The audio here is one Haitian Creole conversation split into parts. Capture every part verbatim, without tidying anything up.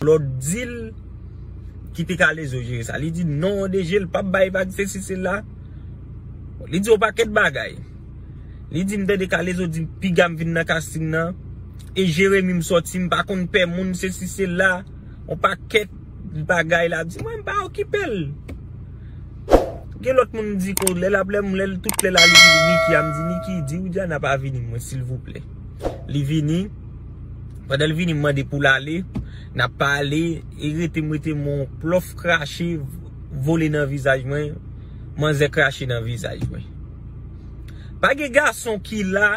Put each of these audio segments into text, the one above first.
lòt di l, kite Kalezo jere sa. Li di non, D G, l p ap bay vag, sesi, sela. Li di yon pakèt bagay. Li di m tande Kalezo di piga m vin nan casting nan. E Jeremi m sòti, m pa konn pè moun, sesi, sela. Yon pakèt bagay la. Di mwen, m pa okipe l. Gen lòt moun di ko lè l ap lè m lè l tout lè la li di Niki a, m di Niki, di Widiana pa vini mwen silvouplè. Li vini. Pandan l vini, m mande pou l ale. N ap pale, e rete m rete m yon plòf krache vole nan vizaj mwen. Manzè krache nan vizaj mwen. Pa gen gason ki la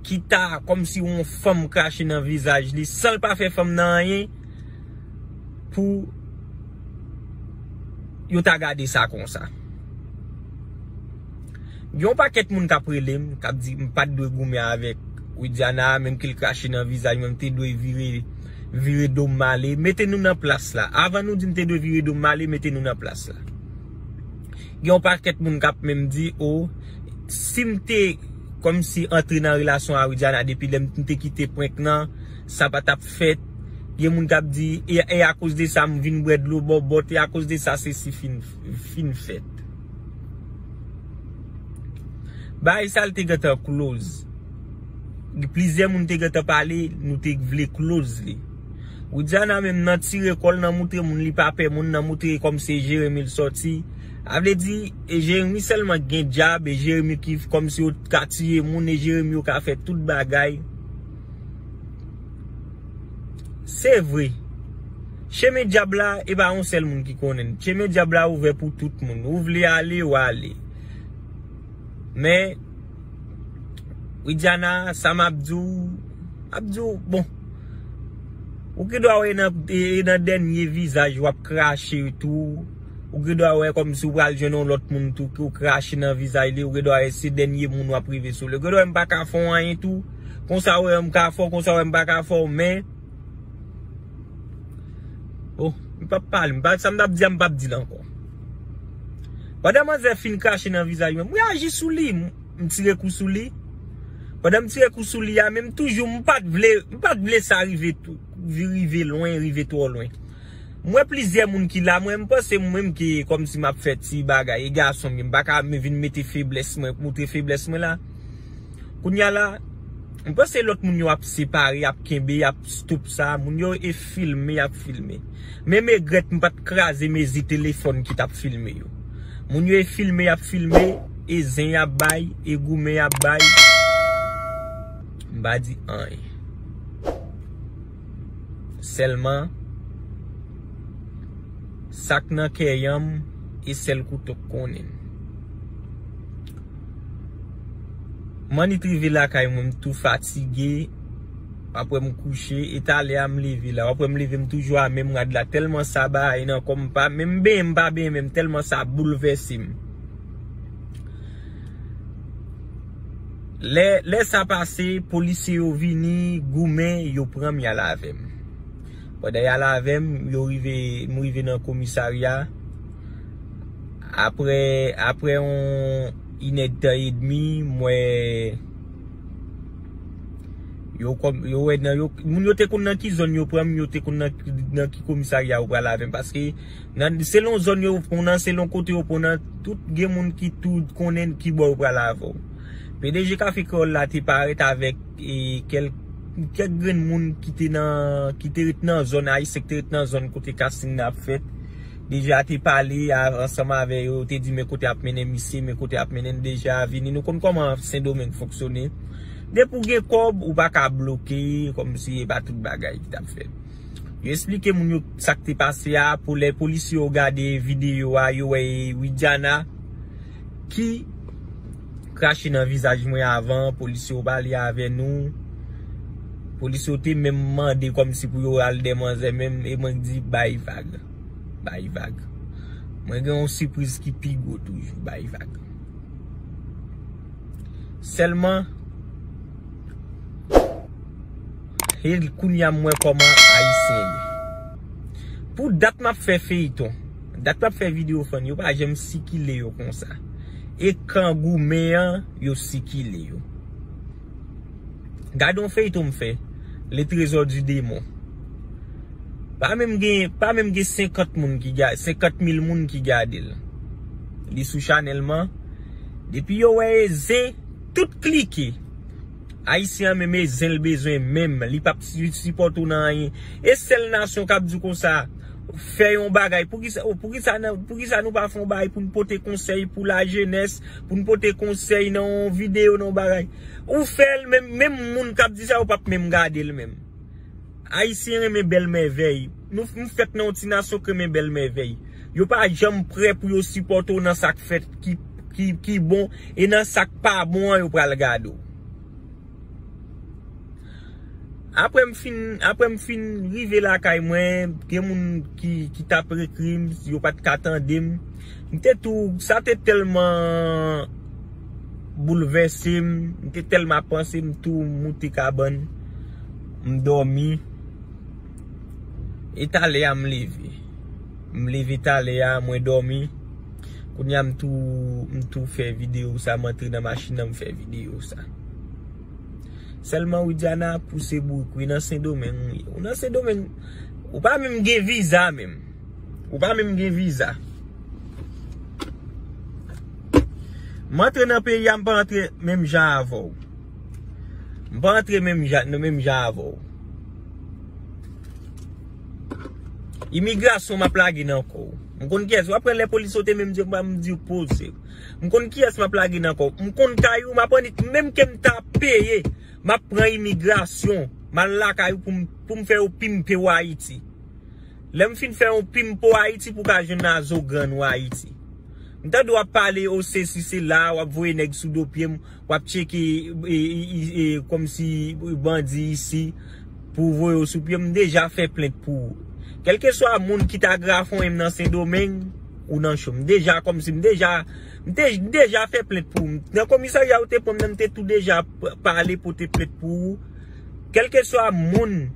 ki ta kòmsi yon fanm krache nan vizaj li san l pa fè fanm nan anyen pou yo ta gade sa konsa. Gen yon pakèt moun k ap rele m, k ap di m pa t dwe goumen avèk Widiana, menm ke l krache nan vizaj mwen, m te dwe vire, vire do m ale. Mete nou nan plas la. Avan nou di m te dwe vire do m ale, mete nou nan plas la. Gen yon pakèt moun k ap menm di, o, si m te kòmsi antre nan relasyon a Widiana depi lè m te kite prank nan, sa pa t ap fèt. Gen moun k ap di, e, e akoz de sa m vin bwè dlo bòbòt, e akoz de sa sesi fin, fin fèt. Bagay sa l te gentan close. Plizyè moun te gentan pale, nou te vle close li. Widiana menm nan tire kò l, nan moutre moun li pa pè moun, nan moutre kòm se Jeremi l sòti. A vle di, e Jeremi sèlman k gen djab, e Jeremi ki kòmsi yo ka tiye moun, e Jeremi yo ka fè tout bagay. Se vre. Chemen dyab la, e pa yon sèl moun ki konnen l. Chemen dyab la ouvè pou tout moun. Ou vle ale, w ale. Men, Widiana, sa m ap di w, ap di w, bon. Ou gen dwa wè nan, e, e nan dènye vizaj w ap krache tou. Ou gen dwa wè kòmsi w pral jwenn yon lòt moun tou ki w krache nan vizaj li. Ou gen dwa wè se dènye moun w ap rive sou li. Ou gen dwa wè m pa ka fè w anyen tou. Konsa w wè m ka fè w, konsa w wè m pa ka fè w, men. Oh, m p ap pale, m pa, sa m t ap di a, m p ap di l ankò. Pandan manzè fin krache nan vizaj mwen, m reyaji sou li, m, m tire kou sou li. Pandan m tire kou sou li a, men m toujou, m pa t vle, m pa t vle sa rive tou, rive lwen, rive twò lwen. M wè plizyè moun ki la, mwen, m panse mwen menm ki kòmsi m ap fè ti bagay, e gason m ye, m pa ka vin mete feblès mwen, moutre feblès mwen la. Kounye a la, m panse lòt moun yo ap separe, ap kenbe, ap stop sa. Moun yo e filme, ap filme. Men m regrèt m pa t kraze mezi telefòn ki t ap filme yo. Moun yo e filme, ap filme, e zen y ap bay, e goumen y ap bay. M pa di anyen. Sèlman, sa k nan kè yanm, e sèl kouto k konnen l. M annik rive lakay mwen, m tou fatige. W ap wè m kouche, e talè a m leve la. W ap wè m leve, m toujou a menm rad la. Tèlman sa bagay nan kò m pa, menm benyen m pa benyen menm, tèlman sa boulvèse m. Lè, lè sa pase, polisye yo vini, goumen, yo pran m, y al avè m. Pandan y al avè m, yo rive, m rive nan komisarya. Apre, apre yon inèdtan edmi, m wè yo kòm, yo wè nan, yo, moun yo te konn nan ki zòn yo pran m, yo te konn nan, nan ki komisarya yo pral avè m. Paske nan, selon zòn yo pran w nan, selon kote yo pran w nan, tout gen moun ki tou konnen ki bò yo pral avè w. P D G Kafe Kreyòl la te parèt avèk, e, kèl-, kèk grenn moun ki te nan, ki te ret nan zòn, Ayisyen ki te ret nan zòn kote casting nan ap fèt. Deja te pale a, ansanm avè yo, te di men kote ap mennen misye, men kote ap mennen l. Deja vini. Nou konn kòman Sendomeng fonksyone. Depi w gen kòb, ou pa ka bloke, kòmsi e pa tout bagay ki t ap fèt. Yo esplike moun yo sa k te pase a, pou lè polisye yo gade videyo a, yo wè e Widiana ki krache nan vizaj mwen avan, polisye yo pale avè nou. Polisye yo te menm mande kòmsi pou yo al dè manzè menm, e mwen di bay vag. Bay vag. Mwen gen yon sipriz ki pi gwo toujou, bay vag. Sèlman, e kounye a m wè kòman Ayisyen ye. Pou dat m ap fè feyton, dat m ap fè videyo fann, yo pa janm sikile yo konsa. E kan goumen an, yo sikile yo. Gade yon feyton m fè, Le Trésor du Démon. Pa menm gen, pa menm gen senkant moun ki gade, senkant mil moun ki gade l. Li sou chanèl man. Depi yo wè e zen, tout klike. Ayisyen an menm e zen l bezwen menm. Li p ap si-, sipòte w nan anyen. E sèl nasyon k ap di w konsa, fè yon bagay. Poukisa, poukisa, nan, poukisa nou pa fè yon bagay pou n pote konsèy pou lajenès, pou n pote konsèy nan yon videyo, nan yon bagay? Ou fè l, menm, menm moun k ap di sa, yo p ap menm gade l menm. Ayisyen renmen bèl mèvèy. Nou, nou fèt nan yon ti nasyon k renmen bèl mèvèy. Yo pa janm prè pou yo sipòte w nan sa k fèt ki, ki, ki bon, e nan sa k pa bon an, yo pral gade w. Apre m fin, apre m fin rive lakay mwen, gen moun ki, ki t ap ekri m, yo pa t ka tande m. M te tou, sa te tèlman boulvèse m, m te tèlman panse, m tou moute kabann, m dòmi. E talè a m leve. M leve talè a, mwen dòmi. Kounye a m tou, m tou fè videyo sa, m antre nan machin nan, m fè videyo sa. Sèlman Widiana pouse bourik, wi, nan Sendomeng, wi. Ou nan Sendomeng, ou pa menm gen viza menm. Ou pa menm gen viza. M antre nan peyi a, m pa antre menm jan avè w. M pa antre menm jan, nan menm jan avè w. Imigrasyon m ap lage nan kò w. M konn kiyès. W ap wè lè polis yo te menm di m, m di w poze. M konn kiyès m ap lage nan kò w. M konn kay ou, m ap annik, menm ke m ta peye, m ap pran imigrasyon. M al lakay ou pou m, pou m fè yo pimpe w Ayiti. Lè m fin fè yon pimpo Ayiti pou ka jwenn Azogrann ou Ayiti. M tande w ap pale o sesi sela, w ap voye nèg sou do pye m, w ap tcheke, e, e, e, e, kòmsi bandi isi pou voye w sou pye m. M deja fè plent pou ou. Kèlkeswa moun ki ta grafonyen m nan Sendomeng, ou nan cho. M deja kòmsi, m deja, m te, m deja fè plent pou ou. Nan komisarya ou te pran m nan, m te tou deja p-, pale pote plent pou ou. Kèlkeswa moun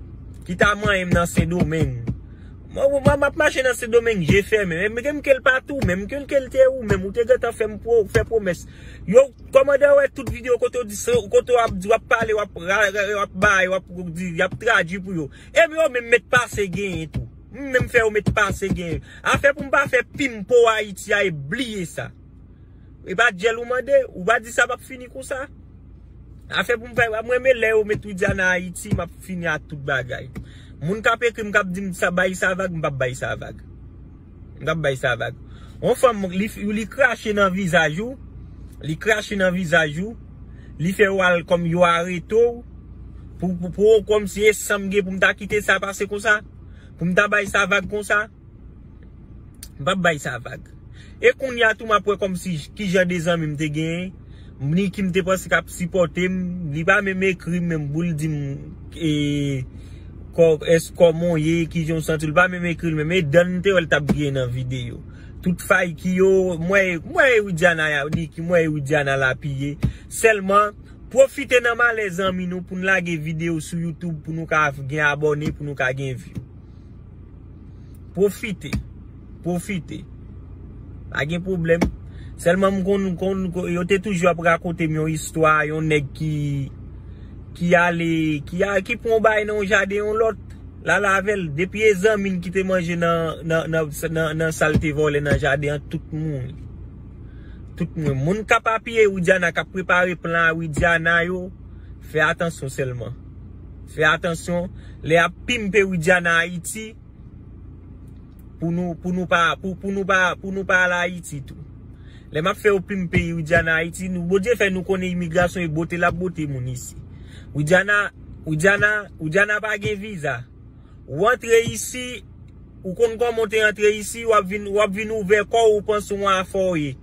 ki ta manyen m nan Sendomeng. Mwen, mwen, m ap mache nan Sendomeng, je fèmen. Men, men, men ke l pa t ou menm, men ke l te ou menm, ou te gentan fè m pwo-, fè pwomès. Yo, kòmandan wè tout videyo kote w di, kote w ap di, w ap pale, w ap ra-, ra-, w ap bay, w ap di, y ap tradui pou yo. Epi yo menm mèt pase genyen tou. M menm fè yo mèt pase genyen. Afè pou m pa fè pimpo Ayiti a, e bliye sa. E pa dyèl ou mande, ou pa di sa p ap fini konsa. Afè pou m fè, mwen, men lè yo met Widiana Ayiti, m ap fini ak tout bagay. Moun k ap ekri m, k ap di m sa, bay sa vag, m p ap bay sa vag. M p ap bay sa vag. Yon fanm, li, li krache nan vizaj ou, li krache nan vizaj ou, li fè w al kòm yo arete w, pou, pou, pou, kòmsi e san m gen pou m ta kite sa pase konsa, pou m ta bay sa vag konsa. M p ap bay sa vag. E kounye a tou, m ap wè kòmsi kijan de zanmi m te genyen. Niki m te panse k ap sipòte m. Li pa menm ekri m menm pou l di m, e, kò-, èske kòman w ye, kijan w santi w. Li pa menm ekri l menm. E dan m te wè l t ap griyen nan videyo. Tout fay ki yo, m wè, m wè Widiana, Niki, m wè Widiana l apiye. Sèlman, pwofite nan malè zanmi nou pou n lage videyo sou YouTube pou nou ka gen abòne, pou nou ka gen view. Pwofite. Pwofite. Pa gen pwoblèm. Sèlman m konn, konn, yo te toujou ap rakonte m yon istwa, yon nèg ki, ki ale, ki a, ki pran yon bagay nan yon jaden yon lòt, l al avè l. Depi e zanmi n ki te manje nan, nan, nan, nan, nan sa l te vòlè nan jaden an, tout mouri. Tout mouri. Moun k ap apiye Widiana, k ap prepare plan a Widiana yo, fè atansyon sèlman. Fè atansyon, lè y ap pimpe Widiana Ayiti, pou nou, pou nou pa, pou, pou nou pa, pou nou pa al Ayiti tou. Lè m ap fè yo pimpe Widiana Ayiti, nou, Bondye fè nou konnen imigrasyon e bote l ap bote moun isi. Widiana, Widiana, Widiana pa gen viza. Ou antre isi, ou konn kòman w te antre isi, w ap vin, w ap vin ouvè kò w, ou panse w yon afè w ye.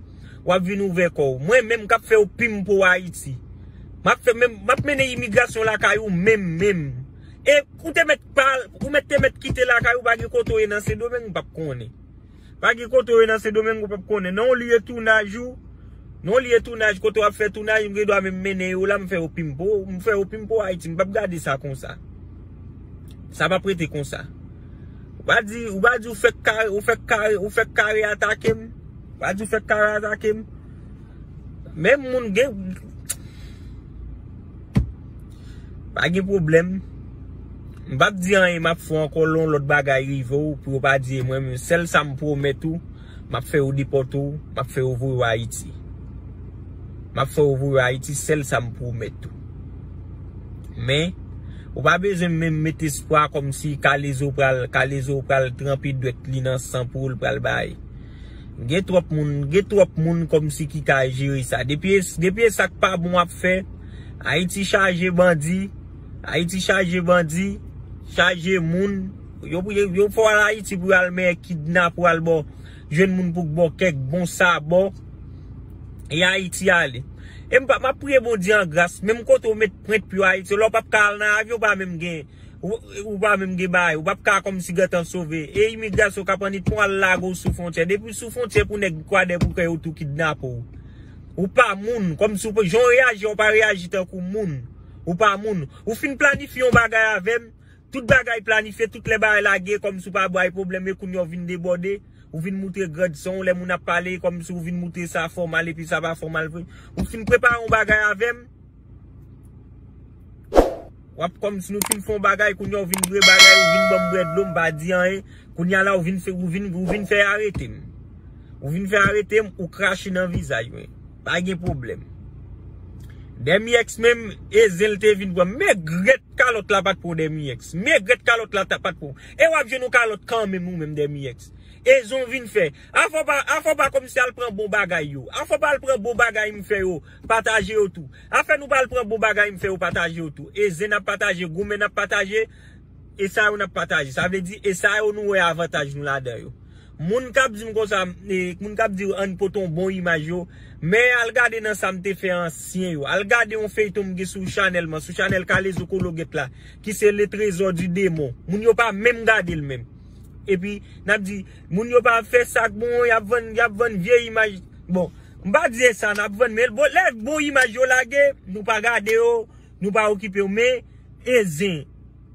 W ap vin ouvè kò w. Mwen menm k ap fè yo pimpo Ayiti. M ap fè menm, m ap mennen imigrasyon lakay ou menm, menm. E ou te mèt pa, ou mèt te mèt kite lakay ou, pa gen kote w ye nan Sendomeng, m p ap konnen. Pa gen kote w ye nan Sendomeng, ou p ap konnen. Nan yon lye tounaj ou, nan yon lye tounaj, kote w ap fè tounaj, m gen dwa menm mennen yo la, m fè yo pimpo, m fè yo pimpo Ayiti, m p ap gade sa konsa. Sa p ap rete konsa. Ou pa di, ou pa di ou fèk kare, ou fèk kare, ou fèk kare atake m. Ou pa di ou fèk kare atake m. Menm moun gen, pa gen pwoblèm. M p ap di anyen, m ap fè ankò lè yon lòt bagay rive w, pou yo pa di e mwen menm. Sèl sa m pwomèt ou, m ap fè yo depòte w, m ap fè yo voye w Ayiti. M ap fè yo voye w Ayiti, sèl sa m pwomèt ou. Men, ou pa bezwen menm met espwa kòmsi Kalezo pral, Kalezo pral tranpe dwèt li nan san pou l pral bay. Gen twòp moun, gen twòp moun kòmsi ki ka jere sa. Depi, depi e sa k pa bon w ap fè, Ayiti chaje bandi, Ayiti chaje bandi, chaje moun. Yo, yo, yo fè w al Ayiti pou y al men kidnape w al bò, jwenn moun pou k bò kèk bon sabò. E Ayiti ale. E m pa, m ap priye Bondye an gras, menm kote w met pwent pye w Ayiti, lè w p ap ka al nan avyon, w pa menm gen, ou, ou pa menm gen bagay, ou p ap ka kòmsi gentan sove. E imigrasyon k ap annik pran al lage w sou fwontyè. Depi sou fwontyè pou nèg kwadèboukè yo tou kidnape w. Ou pa moun, kòmsi w pa, jan w reyaji, w pa reyaji tankou moun. Ou pa moun. Ou fin planifye yon bagay avè m, tout bagay planifye, tout lè bagay lage, kòmsi w pa bay pwoblèm, e kounye a w vin debòde, ou vin moutre grandson w, lè moun ap pale, kòmsi w vin moutre sa fòmal, epi sa pa fòmal vre. Ou fin prepare yon bagay avè m, w ap kòmsi nou fin fè yon bagay, kounye a w vin bwè bagay, ou vin ban m bwè dlo, m pa di anyen. Kounye a la, ou vin fè, ou vin, ou vin fè arete m. Ou vin fè arete m, ou krache nan vizaj mwen. Pa gen pwoblèm. Dèmiyèks menm, e zen l te vin pran m. Megrèt kalòt la pa t pou Dèmiyèks. Megrèt kalòt la ta, pa t pou. E w ap jwenn yon kalòt kanmenm ou menm Dèmiyèks. E zen w vin fè. Afè w pa, afè w pa kòmsi al pran bon bagay yo. Afè w pa al pran bon bagay m fè yo. Pataje yo tou. Afè nou pa al pran bon bagay m fè yo, pataje yo tou. E zen n ap pataje, goumen n ap pataje. E sa yo n ap pataje. Sa vle di, e sa yo nou wè avantaj nou ladan yo. Moun k ap di m konsa, e, moun k ap di ann pote yon bon imaj yo, men al gade nan sa m te fè ansyen yo. Al gade yon feyton m gen sou chanèl mwen, sou chanèl Kalezo Kologèt la, ki se Le Trésor du Démon. Moun yo pa menm gade l menm. Epi, n ap di, moun yo pa fè sa k bon, y ap vann, y ap vann vye imaj. Bon, m pa di e sa n ap vann, men bon, lè bon imaj yo lage, nou pa gade yo, nou pa okipe yo, men e zen,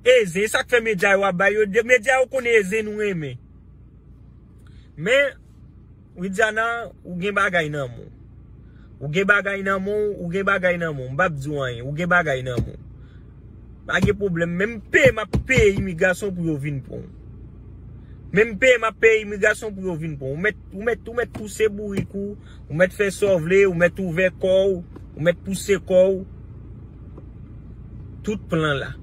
e zen, e sa k fè medya yo ap bay yo, de medya yo konnen e zen nou renmen. Men, Widiana, ou gen bagay nan men w. Ou gen bagay nan men w, ou gen bagay nan men w. M p ap di w anyen, ou gen bagay nan men w. Pa gen pwoblèm, menm peye m ap peye imigrasyon pou yo vin pran w. Menm peye m ap peye imigrasyon pou yo vin pran w. Ou mèt, ou mèt, ou mèt pouse bourik ou, ou mèt fè sa w vle, ou mèt ouvè kò w, ou mèt pouse kò w. Tout plan la.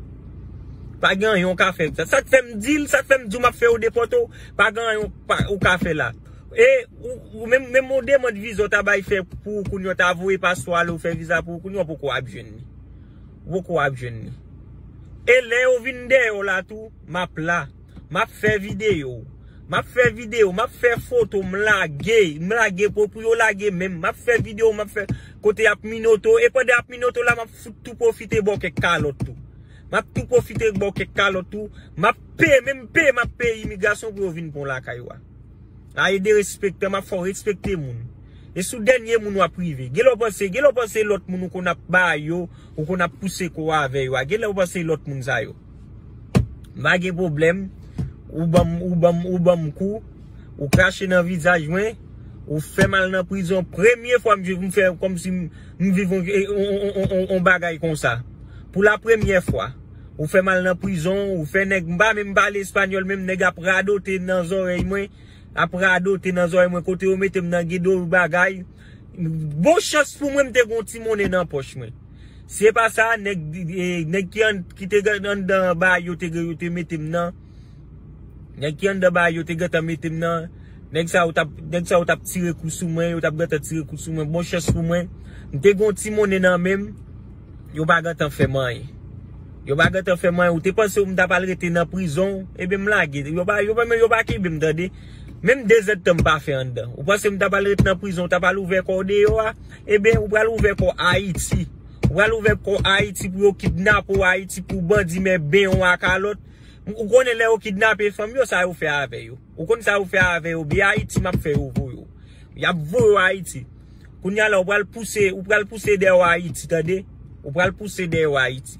Pa gen anyen w ka fè. Sa, sa k fè m di l, sa k fè m di w m ap fè yo depòte w, pa gen anyen w pa, ou ka fè la. E ou, ou menm, menm yon demann viza w ta bay fè pou ou kounye a, w ta voye paspò ale, w fè viza pou ou kounye a, w poko ap jwenn li. W poko ap jwenn li. E lè yo vin dèyè w la tou, m ap la. M ap fè videyo. M ap fè videyo, m ap fè foto, m lage, m lage pou, pou yo lage menm. M ap fè videyo, m ap fè kote y ap minote w. E pandan y ap minote w la, m ap fout tou pwofite ba w kèk kalòt tou. M ap tou pwofite ba w kèk kalòt tou. M ap peye, menm peye, m ap peye imigrasyon pou yo vin pran w lakay ou a. A, e derespektan, m ap fè w respekte moun. E sou dènye moun w ap rive. Gen lè w panse, gen lè w panse lòt moun ou konn ap ba yo, ou konn ap pouse kò w avè yo a. Gen lè w panse lòt moun sa yo. M pa gen pwoblèm. Ou ban m, ou ban m, ou ban m kou. Ou krache nan vizaj mwen. Ou fè m al nan prizon. Premye fwa m, m fè kòmsi m, m viv on, on, on, on, on, on bagay konsa. Pou la premyè fwa. Ou fè m al nan prizon. Ou fè nèg, m pa menm pale espanyòl, menm nèg ap radote nan zòrèy mwen. Ap radote nan zòrèy mwen, kote yo mete m nan, gen de bagay. Bon chans pou mwen, m te gen yon ti monnen nan pòch mwen. Si se pa sa, nèg, e, nèg ki an, ki te gen anndan bagay yo te gen, yo te mete m nan. Nèg ki anndan bagay yo te gentan mete m nan. Nèg sa yo t ap, nèg sa yo t ap tire kou sou mwen, yo t ap gentan tire kou sou mwen. Bon chans pou mwen, m te gen yon ti monnen nan men m. Yo pa gentan fè m anyen. Yo pa gentan fè m anyen. Ou te panse m t ap al rete nan prizon? Ebyen, m lage. Yo pa, yo pa, men yo pa kenbe m, tande. Menm de zèdtan m pa fè anndan. Ou panse m t ap al rete nan prizon, w t ap al ouvè kò w deyò a? Ebyen, ou pral ouvè kò Ayiti. Ou pral ouvè kò Ayiti pou yo kidnape w Ayiti, pou bandi men benyen w a kalòt. Ou konnen lè yo kidnape fanm yo, sa yo fè avè yo. Ou konn sa yo fè avè yo, byen Ayiti m ap fè yo voye w. Y ap voye w Ayiti. Kounye a la, ou pral pouse, ou pral pouse dèyè w Ayiti, tande? Ou pral pouse dèyè w Ayiti.